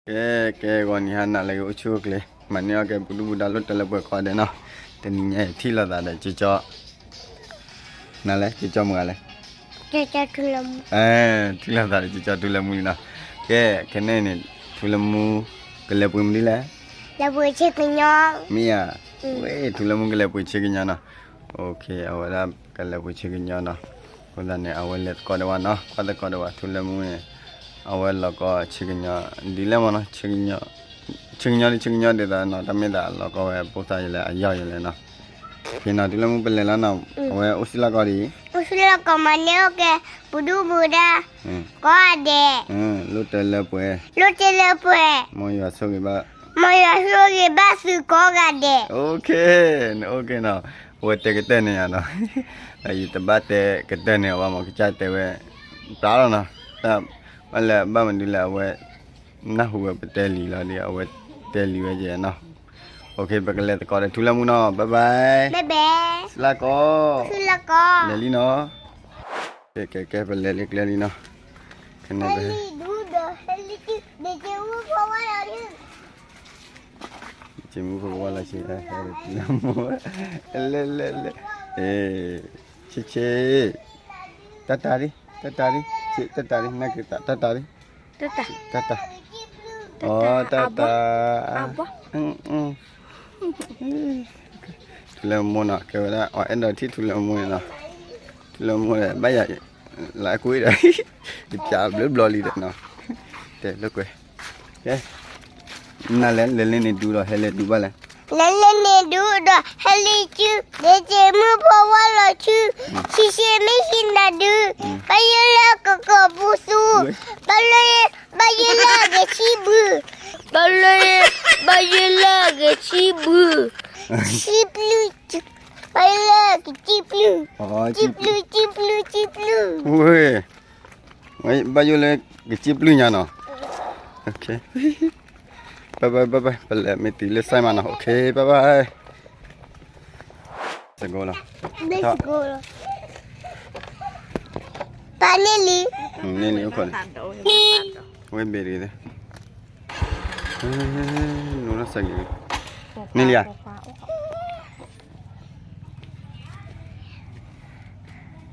ကဲ ကဲ ဂီၤနံၤဟါနၤလၢအဂ့ၤ အိၣ်ဆူၣ်အိၣ်ချ့ မၤန့ၢ်အီၣ်ကဲ ပူၤဒူၣ်ပူၤဒါ လီၤတဲာ်လၢပှဲၤကိးဂၤဒဲးနီၤ. တနံၤညါအံၤ ထံၣ်လိာ်သးဒီး ကၠီကၠီ နၤလဲၣ် ကၠီကၠီမုၢ်ဂၤလဲၣ်. ကၠီကၠီထူလၢမူ, အဲ ထံၣ်လိာ်သးဒီး ကၠီကၠီထူလၢမူလံနီၤ. ကဲ ခဲန့ၣ်န့ၣ် ထူလၢမူ ကလဲၤပှ့ၤမနုၤလဲၣ်. လဲၤပှ့ၤဆ့ကညီ, မ့ၢ်ဧါ. ဝဲ ထူလၢမူကလဲၤပှ့ၤဆ့ကညီနီၤ. အဝဲဒၣ်ကလဲၤပှ့ၤဆ့ကညီနီၤ. အဃိသတးန့ၣ် အဝဲလဲၤသကိးဒီးဝဲနီၤ, ကွၢ်သကိးဒီးဝဲ ထူလၢမူန့ၣ် အဝဲလီၤကီဆ့ကညီ ဒ်လဲၣ်မးနီၤ, ဆ့ကညီ ဆ့ကညီဒ်ဆ့ကညီဒ်သိးနီၤ, တၢ်မ့ၢ်သးအလီၤကီဝဲ ပိၢ်သၣ်ယလဲၣ် အယီၢ်ယလဲၣ်နီၤ. ဖဲနီၤ ထူလၢမူပလဲၤလီၤနီၤ, အဝဲအိၣ်စံၣ်လီၢ်ကီၢ်ဒံး, အိၣ်စံၣ်လီၢ်ကီၢ်မၤန့ၢ်အီၣ်ကဲ ပူၤဒူၣ်ပူၤဒါ ကိးဂၤဒဲး, လီၤတဲာ်လၢပှဲၤ, လီၤတဲာ်လၢပှဲၤ, မ်ယွၤဆိၣ်ဂ့ၤဘၣ်, မ်ယွၤဆိၣ်ဂ့ၤဘၣ်သုကိးဂၤဒဲး. နအိၣ်ကဲနီၤ, အဝဲတဲကတၢၢ်န့ၣ်ယါနီၤ, ယတဘၣ်တဲကတၢၢ်န့ၣ်အဘၣ်မး ကစၢ်တဲဝဲ ပြးလီၤနီၤ, တၢ်ဘၣ်လဲၣ် ဘၣ်မနုၤလဲၣ် အဝဲ နၢ်ဟူဝဲပတဲလံလီၤဒီး အဝဲတဲလံဝဲယဲနီၤ. ပကလဲၤသကိးဒီးထူလၢမူနီၤ, bye bye, စံၣ်လီၢ်ကီၢ်, လဲၤလံနီၤ. ကဲ ကဲ ကဲ ပလဲၤလၢကျဲလံနီၤ, ကဲ ထူလၢမူ, လဲၤ လဲၤ လဲၤ, ဆ့ဆ့, တၢ်တၢ်ဒံး, တၢ်တၢ်ဒံး, ဆ့ တၢ်တၢ်ဒံး, နၢ်က့ၤတၢ်တၢ်ဒံး, တၢ်တၢ်, အီ တၢ်တၢ်, ထူလၢမူနီၤ, ကဲဝဲဒၣ် အီ အဲၣ်ဒိးထံၣ်ထူလၢမူန့ၣ်နီၤ, ထူလၢမူဒီး ဘၣ်ယၤ လၢအကွံဒီး ယပျးဘျုးဘျီလံဒီးနီၤ, တဲလိာ်ကွဲ ကဲ, နလဲၤ လဲၤလၢန့ၣ်ဒူဒီး ဟဲလၢဒူဘၣ်လဲၣ်, လဲၤလၢန့ၣ်ဒူဒီး ဟဲလၢစု, လဲၤက့ၤမုၢ်ဖီဝါလီၤဆူ, ဆံးဆံးမ့ၢ်ဟံးနၤဒု, ဘၣ်ယိၣ်လၢကကီးပူၤသူ, ဘၣ်လၢ ဘၣ်ယိၣ်လၢအဂဲၤဆံဘု, ဘၣ်လၢ ဘၣ်ယိၣ်လၢအဂဲၤဆံဘု, ဆံဘျုး, ဘၣ်ယိၣ်လၢအဂဲၤဆံဘျုး, ဆံဘျုး ဆံဘျုး ဆံဘျုး, ဝဲ ဘၣ်ယိၣ်လၢကစံၣ်ပျုၢ်ညါနီၤ, bye bye bye bye, ပလဲၤမ့ၢ်တုၤလၢ site မးနီၤ, okay bye bye. စကိးလီၤ, ပာ်န့ၢ်လံ, န့ၢ်လံအိၣ်ခိးလံ, ဝဲဘ့ၣ်တဂ့ၤ, နိၣ်လီၤစဲးက့ၤ, န့ၢ်လံဧါ. ပာ်န့ၢ်လံ,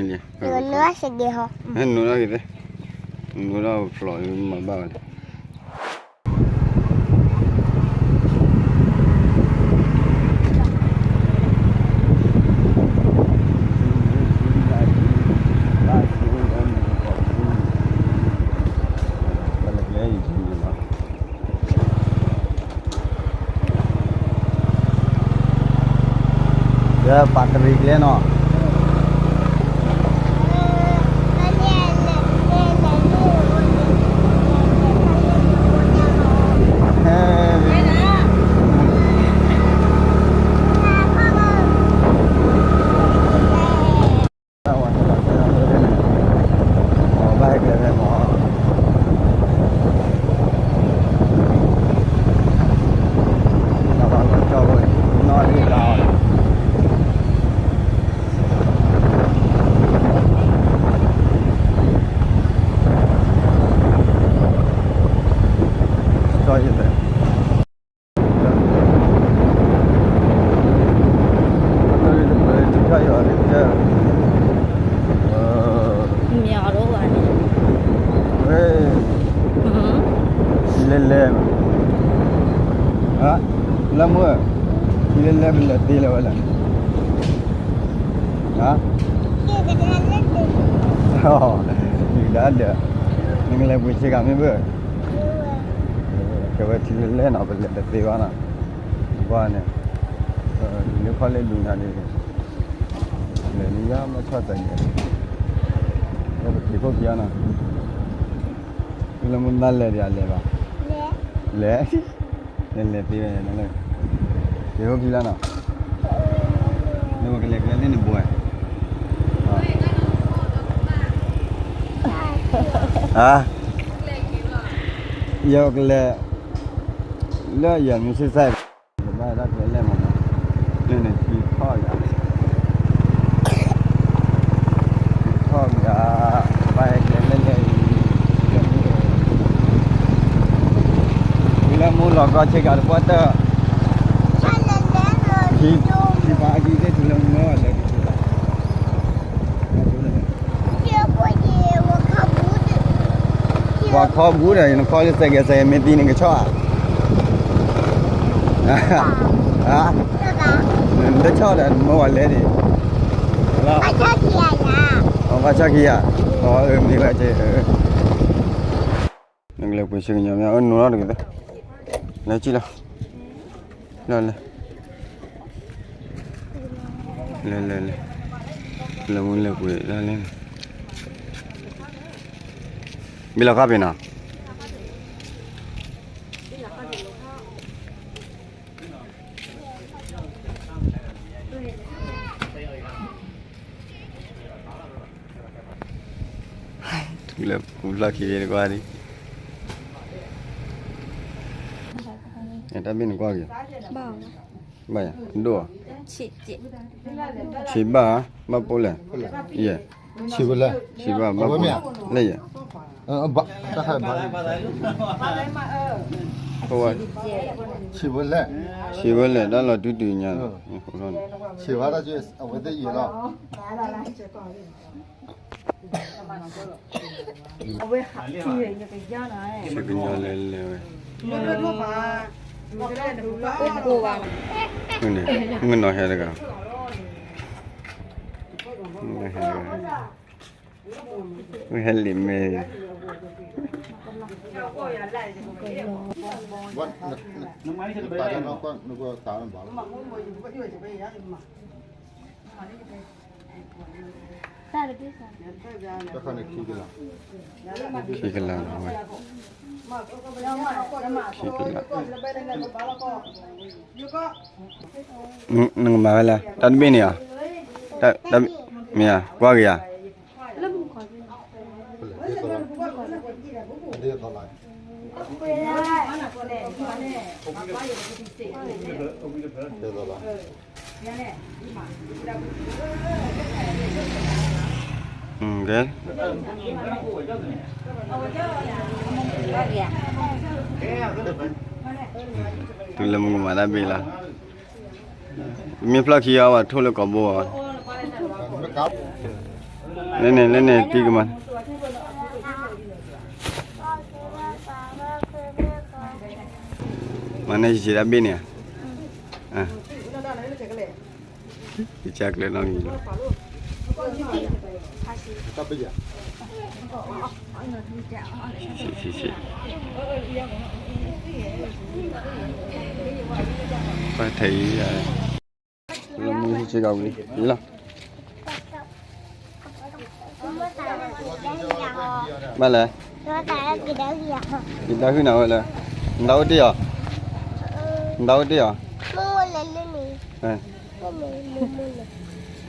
န့ၢ်လံ, နိၣ်လီၤစဲးက့ၤဟီ, နိၣ်လီၤက့ၤသ့, နိၣ်လီၤဖျိးမၤဘၣ်ဝဲလီၤ. ယပာ်တရံးကျဲနီၤ, မ့ၢ်အီၤဒိၣ်ဘၣ်န့ၣ်, ဝဲ, လဲၤလဲၤ, လၢမုၢ်, လဲၤလဲၤ ပလဲၤသ့လၢၤဝဲလဲၣ်, ဟါ, ယကဒါဒီး, နကလဲၤပှ့ၤဆ့ကၤမ့ၢ်ဘၣ်, ကဲဝဲထံလဲၤလဲၤနီၤ ပလဲၤတသ့ဘၣ်နီၤ, ဘၣ်န့ၣ်, လၢခီလၢဒူနၤန့ၣ်, လဲၤလံယါမ့ၢ်ဆီၣ်သးန့ၣ်, လၢပက့ၤခိၣ်ခံအီၤနီၤ, လၢမုၢ်ဘၣ်လဲၤဒံးအလဲၤဘၣ်, လဲၤ, လဲၤလဲၤသ့ဝဲ, က့ၤခိၣ်ခံလီၤနီၤ, လၢပကလဲၤကျဲလၢန့ၣ်ဘိ, ဟါ, ယကလဲၤ, လၢယမ့ၢ်ဆ့စဲး, ဘၣ်ဒၣ်ကျဲလဲၣ်မးနီၤ, လၢန့ၣ်ထံထီၣ်ယၤ, ထီၣ် လီၤကီဆ့ကၤတပှၢ်တၢၢ်, ခံပှၤအကံသ့ၣ်ထူလၢမူလီၤလဲၤတထူလီၤ. ပှၤခီဘူးဒီး ယနခီလၢစဲးကဲးစဲးကဲးမ့ၢ်သံန့ၣ်ကဆီၣ်ဧါ, တဆီၣ်ဒီးမ့ၢ်ဝဲလဲၤန့ၣ်, အဘၣ်ဆီၣ်ခံဂၤ, အမ့ၢ်ဝဲကဲ နကလဲၤပှ့ၤဆ့ကညီမ့ၢ် အၢ နိလီၤတဂ့ၤ, လဲၤကံၣ်လီၤ, လီၤလဲၤ, လဲၤလဲၤလဲၤ, လဲၤမူလဲၤပှ့ၤဒၣ်လဲၣ်, ဘံလီၤဃီပ့ၤနီၤ ထူလၢပူၤဖျီၣ်ခံဂ့ၤတကွၢ်ဒံး, တၢ်ဘ့ၣ်နကွၢ်က့ၤ, ဘၣ်ယၤ, ဒိၣ်ဧါ, ဆံးဘၣ်, ဘၣ်ပိၢ်လဲၣ်, ယဲ, ဆံးဘၣ်, ဘၣ်ပိၢ်လဲၣ်, လၢယဲ, ဆံးဝဲလဲၣ်, တၢ်လီၤတုၤတုၤညါ, ဆံးဝဲဒၣ်အဝဲသ့ၣ်ယဲလီၤ. ဆ့ကညီလဲၤလဲၤဝဲ, မုၢ်နီၢ်ဟဲတဂၤ, မုၢ်ဟဲလံာ်မ့ၢ် ခံကလးလီၤဝဲ, ခံကလး, နကမၤဝဲလဲၣ်, တၢ်တဘ့ၣ်န့ၣ်ဧါ, မ့ၢ်ဧါ, ကွၢ်က့ၤဧါ, ကဲ, တုၤလၢမုၢ်ကမၤတၢ်ဘ့ၣ်လီၤ, မ့ၢ်ဖျီၣ်ခံအီၤ ပှၤထိၣ်လၢကိာ်ဘိအီၤ, လၢန့ၣ် လၢန့ၣ်တံၤကမၤ မၤန့ၢ်ယစံးတၢ်ဘ့ၣ်န့ၣ်ဧါ, ယကကျဲးနီၣ်ဂံၢ်လီၤ, ပှၤထဲအံၤ လၢမူဟံၣ်စ့ၢ်ကီးဝံၤလီၤ. ဘၣ်လဲၣ်, ယတၢ်ဟုၣ်နၤဝဲလၢ, နတၢ်အိၣ်တ့ၢ်အီၤ, နတၢ်အိၣ်တ့ၢ်အီၤ,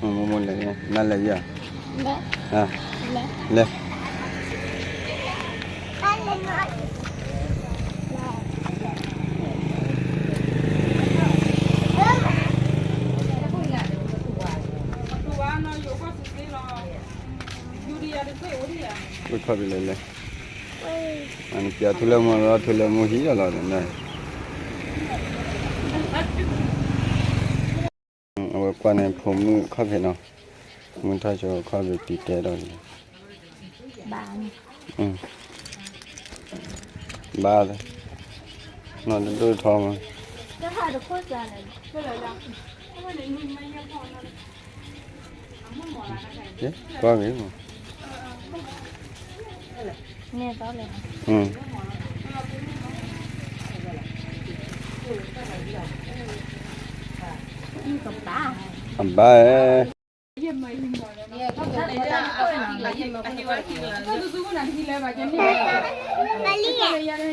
မိၢ်မိၢ်လဲၤ, နလဲၤယၤ, လဲၤ ဝဲခီၣ်ဖံးလဲၤလဲၤ, အနပျးထူလၢမူလီၤ ထူလၢမူဟံၣ်လီၤလီၤန့ၣ်, အဝဲကွၢ်န့ၣ်ဖိမုၣ်ခီၣ်ဖံးနီၤ, မုၢ်ထီၣ်ဆိခီၣ်ဖံးတံၤတဲဒီးန့ၣ်, ဘၣ်, နီၢ်တဒိၣ်ထီမး, ကွၢ်ဂ့ၤမး, အဘၣ်ဧၢ ပှၤထံၣ်ထီၣ်အံၤလီၤ တၢ်ပှ့ၤထီၣ်အံၤ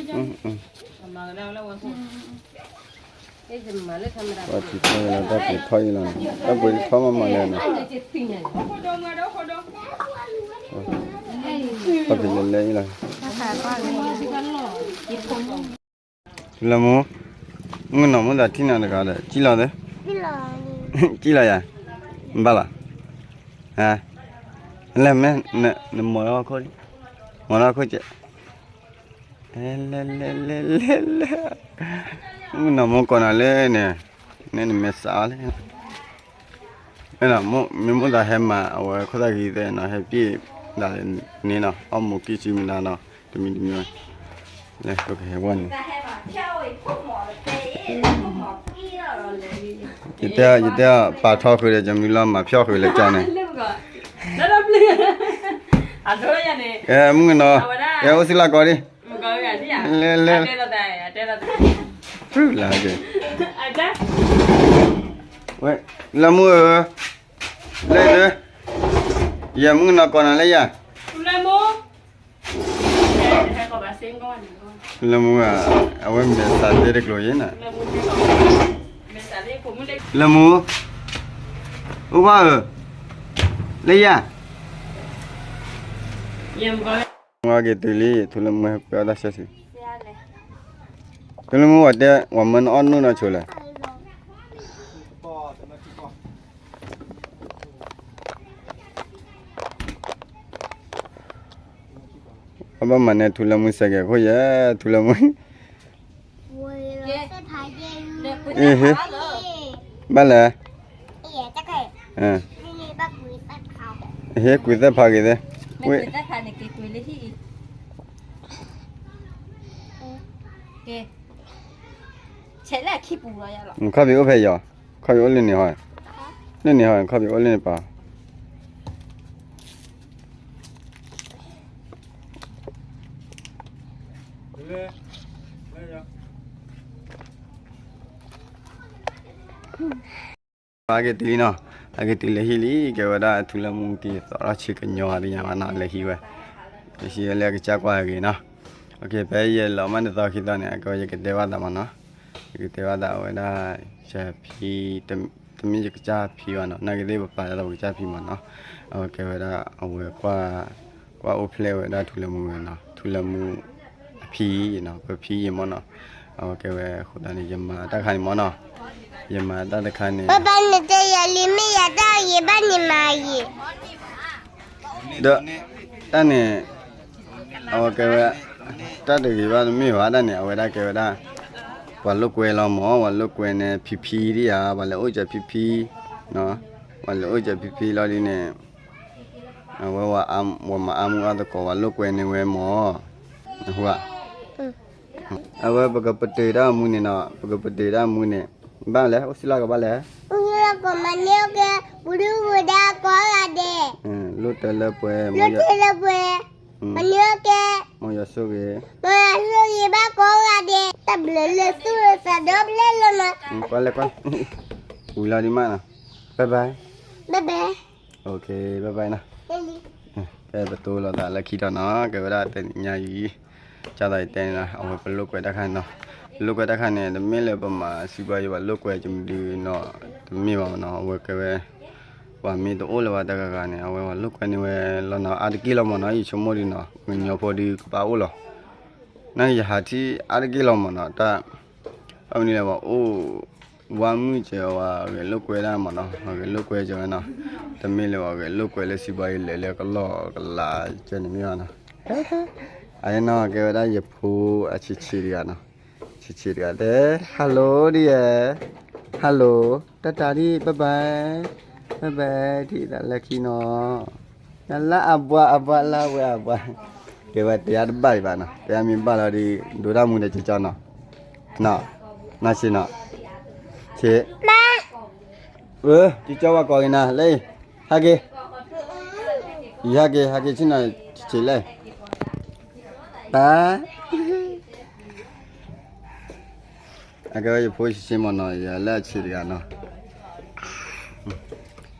လီၤန့ၣ် တၢ်ပှ့ၤထီၣ်မးမးလဲၣ်န့ၣ်, တၢ်ပှ့ၤလဲၤလဲၤအံၤလီၤ, ထူလၢမူ, မုၢ်နီၢ်မုၢ်သးထံၣ်နၤတဂၤဒီး ကံၣ်လီၤသ့, ကံၣ်လီၤယၤ, ဘၣ်လီၤ, လဲၤမ့ၢ်, နမီၤလီၤခိၣ်, မီၤလီၤခိၣ်ကဲ, လဲၤလဲၤလဲၤလဲၤလဲၤ မုၣ်ကနီၤမိၢ်ကိးနၤလၢန့ၣ်, နဲနမဲာ်ဆှးအီၤလဲၣ်, မ့ၢ်မိၣ်သးဟဲမၤအဝဲခိၣ်သၣ်ဂ့ၤသဲနီၤ ဟဲပ့ၢ်ဒၣ်န့ၣ်နီၤ အီၣ်မူးကံၢ်စုမနၤနီၤ တမံၤတမံၤ, လဲၤကဟဲဝဲန့ၣ်, ယတဲ ယတဲ ပာ်ထီဃုာ်ဒီး ကမုၢ်လီၤမၤဖျီၣ်ဃုာ်လၢကၠီန့ၣ်, မုၣ်ကနီၤ, အိၣ်စံလၢကီးဒံး, လဲၤလဲၤ, လၢမူဧၢ, လဲၤလၢ, ယမုၣ်ကနီၤကိးနၤလၢယၤ, လၢမူ, လၢမူဧၢ, အဝဲမဲာ်ဆှးသ့တကျိၤအံၤနၤ, လၢမူ, အိၣ်ဘၣ်ဧၢ, လၢယၤ က့ၤတုၤလံ ထူလၢမူဟဲကွဲအီၣ်တၢ်ဆၢဆံး, ထူလၢမူဝဲတဲ ဝဲမၢနအီၣ်နုၢ်နီၢ်ဆိလဲၣ်, အဘၣ်မၤန့ၢ်ထူလၢမူစဲးကဲးခိၣ်ယဲ, ထူလၢမူ, အ့ဟ့, ဘၣ်လဲၣ်, ဟ့ကွံာ်သၣ်ဖးက့ၤသ့, ခီၣ်ဖံးအိၣ်ဖဲယီၤ, ခီၣ်ဖံးအိၣ်လၢန့ၣ်ဟီ, လၢန့ၣ်ဟီ ခီၣ်ဖံးအိၣ်လၢန့ၣ်ပၤ အက့ၤတုၤလံနီၤ, အက့ၤတုၤလၢဟံၣ်လံ ကဲဝဲဒၣ်ထူလၢမူတံၤသီထီၣ်ဆံးကညီၤသ့ၣ်ညါဘၣ်နီၤ လၢဟံၣ်ဝဲ, ကဆံးဝဲလၢအကစၢ်ကွၢ်အဂ့ၤနီၤ, ဖဲယဲလီၤမးန့ၣ်သီခံသီန့ၣ် အကဲဝဲယကတဲဘၣ်သးမးနီၤ, ယကတဲဘၣ်သးအဝဲဒၣ်, ယဖံ, တမ့ၢ်ယကစၢ်ဖံဘၣ်နီၤ နာ်က့သ့ၣ်ပပာ်လၢပကစၢ်ဖံမးနီၤ, အဝဲကဲဝဲဒၣ်အဝဲကွၢ်, ကွၢ်အိၣ်ဖျဲၣ်ဝဲဒၣ်ထူလၢမူဝဲနီၤ ထူလၢမူ, အဖံနီၤ ပဖံယံၤမးနီၤ, အဝဲကဲဝဲအဃိသတးန့ၣ် ယမၤတၢ်တခါန့ၣ်မးနီၤ, ယမၤတၢ်တခါန့ၣ် ပပၢ်န့ၣ်တဲယၤလံမ့ၢ်ယၤတၢ်ဂ့ၤဘၣ်န့ၣ်မၤယံၤ, ဒီး, တၢ်န့ၣ်, အဝဲကဲဝဲ, တၢ်တဂ့ၤဘၣ်တမ့ၢ်ဘၣ်တၢ်န့ၣ် အဝဲဒၣ်ကဲဝဲဒၣ်, ပှၤလိာ်ကွဲလီၤမး ပှၤလိာ်ကွဲန့ၣ် ဖံဖံဒ်ယၤ ပှၤလဲၤအိၣ်စၢၤဖံဖံ, ပှၤလဲၤအိၣ်စၢၤဖံဖံလီၤဒ်န့ၣ်, အဝဲ, ဝဲမၤအါမူအါသကိး ပှၤလိာ်ကွဲန့ၣ်ဝဲမး, အဝဲပကပတုာ်တၢ်မူန့ၣ်နီၤ ပကပတုာ်တၢ်မူန့ၣ်, ဘၣ်လဲၣ် အိၣ်စံလၢကီးဘၣ်လဲၣ်, အိၣ်စံလၢကီးမၤန့ၢ်ကဲ, ပူၤဒုပူၤဒါကိးဂၤဒဲး, လိၣ်တၢ်လၢပှဲၤ, လိၣ်တၢ်လၢပှဲၤ, မၤန့ၢ်ကဲ, မ်ယွၤဆိၣ်ဂ့ၤ, မ်ယွၤဆိၣ်ဂ့ၤဘၣ်ကိးဂၤဒဲး, တၢ်ဘျုးလၢသူၣ်လၢသးဒီဖျၢၣ်လီၤနီၤ, ကွၢ်လဲၣ်ကွၢ်, ဝံၤလီၤဒံးမးနီၤ, bye bye, bye bye, okay bye byeနီၤ, ဖဲပတိၢ်လိာ်သးလၢခံတီၤနီၤ ကဲဝဲဒၣ်တနံၤညါအံၤ, ကၢ်သးယတဲန့ၣ်လီၤ အဝဲပလိာ်ကွဲတၢ်ခါန့ၣ်နီၤ, ပလိာ်ကွဲတၢ်ခါန့ၣ် တမ့ၢ်လၢပမၤစံးဘၣ်ယဘၣ်လိာ်ကွဲကမုၢ်ဒုနီၤ, တမ့ၢ်ဘၣ်မးနီၤ အဝဲကဲဝဲ, ပှၤမ့ၢ်တအိၣ်လၢၤဘၣ်တဂၤဂၤန့ၣ် အဝဲပှၤလိာ်ကွဲန့ၣ်ဝဲလီၤနီၤ အါတက့ၢ်လီၤမးနီၤ ယဆိကမိၣ်ဒ်နီၤ ကညီဖိဒုးကဘၣ်အိၣ်လီၤ, နယဟးထံၣ်အါတက့ၢ်လီၤမးနီၤ တၢ်, အဝဲန့ၣ်လၢပှၤအိၣ်, ဝါမုၢ်စၢၤဝဲဂဲၤလိာ်ကွဲဒၣ်မးနီၤ ဂဲၤလိာ်ကွဲစၢၤဝဲနီၤ, တမ့ၢ်လၢပှၤဂဲၤလိာ်ကွဲလၢစံးဘၣ်ယလဲၤလၢကလီၢ်ကလး, ကဲန့ၣ်မ့ၢ်ဘၣ်နီၤ, အန့ၣ်နီၤ ကဲဝဲဒၣ်ယဖိအဆံးဆံးတဂၤနီၤ, ဆံးဆံးတဂၤတဲ, hello ဒ်ယဲ, hello, တၢ်တၢ်ဒ် bye bye, bye bye ဒ်သးလၢခံနီၤ, လၢအဘှါအဘှါလၢဝဲအဘှါ, ကဲဝဲတဲယၤတဘၣ်ဒံးဘၣ်နီၤ တဲယၤမ့ၢ်ဘၣ်လီၤဒီး ဒိတၢ်မူဒီးကၠီနီၤ, နီၤ, နီၤဆံးနီၤ, ဆံး, ကၠီဝဲကိးဂ့ၤနၤ လၢအံၤ, ဟဲက့ၤ, ယဟဲက့ၤ ဟဲက့ၤဆ့ၣ်နီၤ, ဆံးလၢ, တၢ် အကဲဝဲယဖိဆံးဆံးမးနီၤ ယလၢအဆံးတဂၤနီ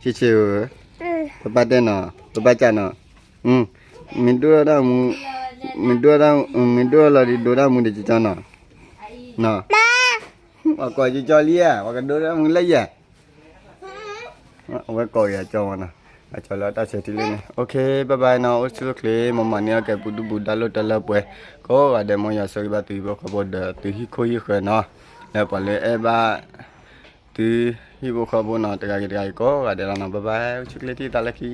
ၤ, ဆံးဆံးဧၢ, ပဘၣ်တဲနီၤ ပဘၣ်ကၢ်နီၤ, မ့ၢ်ဒိၣ်ထီၣ်တၢ်မူ, မ့ၢ်ဒိၣ်ထီၣ်တၢ်, မ့ၢ်ဒိၣ်ထီၣ်လီၤဒီးဒိတၢ်မူဒီးကၠီနီၤ, နီၤ, ပှၤကိးကၠီလံဧါ ပှၤကဒိတၢ်မူလၢယၤ အဝဲကိးဂ့ၤအကၠီမးနီၤ, အကၠီလၢအတၢ်ဆဲးထံလၢန့ၣ် okay bye bye နီၤ အိၣ်ဆူၣ်အိၣ်ချ့ မ်မၤန့ၢ်အီၣ်ကဲပူၤဒုပူၤဒါလိာ်တၢ်လၢပှဲၤ, ကိးဂၤဒဲး မ်ယွၤဆိၣ်ဂ့ၤဘၣ်သုဟံၣ်ဖိဃီဖိဒီးသုဟံၣ်ခိၣ်ဟံၣ်ဃၢၤနီၤ, လၢပှၤလၢအဲၣ်ဘၣ် သုဟံၣ်ဖိဃီဖိနီၤ တဂၤဂ့ၤတဂၤဂ့ၤ ကိးဂၤဒဲးလီၤနီၤ bye bye အိၣ်ဆူၣ်အိၣ်ချ့ထံၣ်သးလၢခံ